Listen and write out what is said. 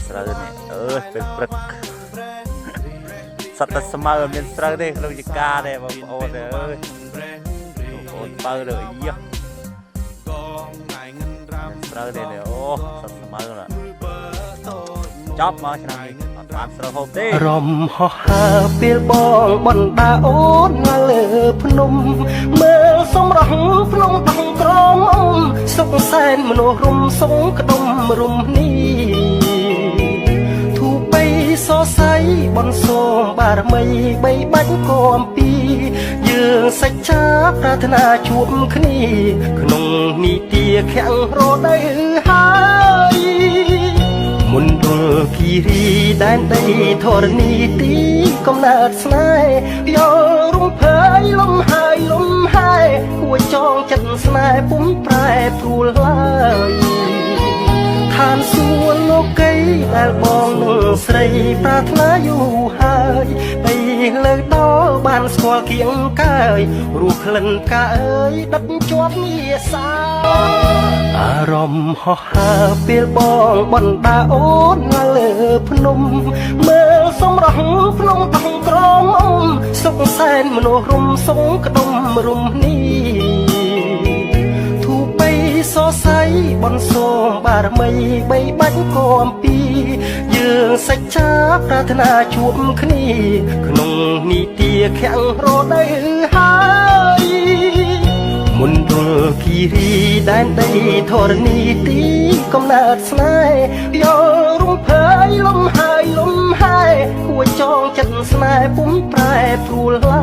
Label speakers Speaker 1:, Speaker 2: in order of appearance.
Speaker 1: ស្រូវនេះអើយពេលព្រឹកសត្វតែស្មៅអត់មានស្រូវទេក្នុងចម្ការទេបងប្អូនអើយបងប្អូនបើលើយ៉ាស្រូវទេនេះអូសត្វស្មៅណាចប់មកឆ្នាំនេះអត់បានស្រូវហូបទេ
Speaker 2: រំហោះហើពេលបងបណ្ដាអូននៅលើភ្នំមើលសំរស់ភ្នំដងក្រមសុខសែនមនោរមសងក្ដុំរំនេះធូបៃសរសៃបនសូមបារមីបីបាច់គំពីយើងសច្ចាប្រាថ្នាជួបគ្នាក្នុងនីតិខាំងរដូវហើយ មណ្ឌលគិរីដែនដីធរណីទីកំណើតស្នេហ៍យល់រំភើយលំហើយលំហែគួចចងចិត្តស្នេហ៍ពុំប្រែព្រួលឡើយឋានសួគ៌លោកីដែលបងនឹងស្រីប្រាថ្នាយូរហើយបីលើដល់បានស្គាល់គៀងកាយរស់ក្លិនផ្កាអើយដិតជាប់នីសា អារម្មណ៍ហោះហើពេលបងបណ្ដាអូននៅលើភ្នំមើលសំរស់ភ្នំដងក្រមសុខសែនមនោរមសងក្ដុំរំនេះធូបៃសរសៃបនសូមបារមីបីបាច់គំពីយើងសច្ចាប្រាថ្នាជួបគ្នាក្នុងនីតិខាំងរដូវហើយ មណ្ឌលគិរីដែនដីធរណីទីកំណើតស្នេហ៍យល់រំភើយលំហើយលំហែគួចចងចិត្តស្នេហ៍ពុំប្រែព្រួលឡើយ។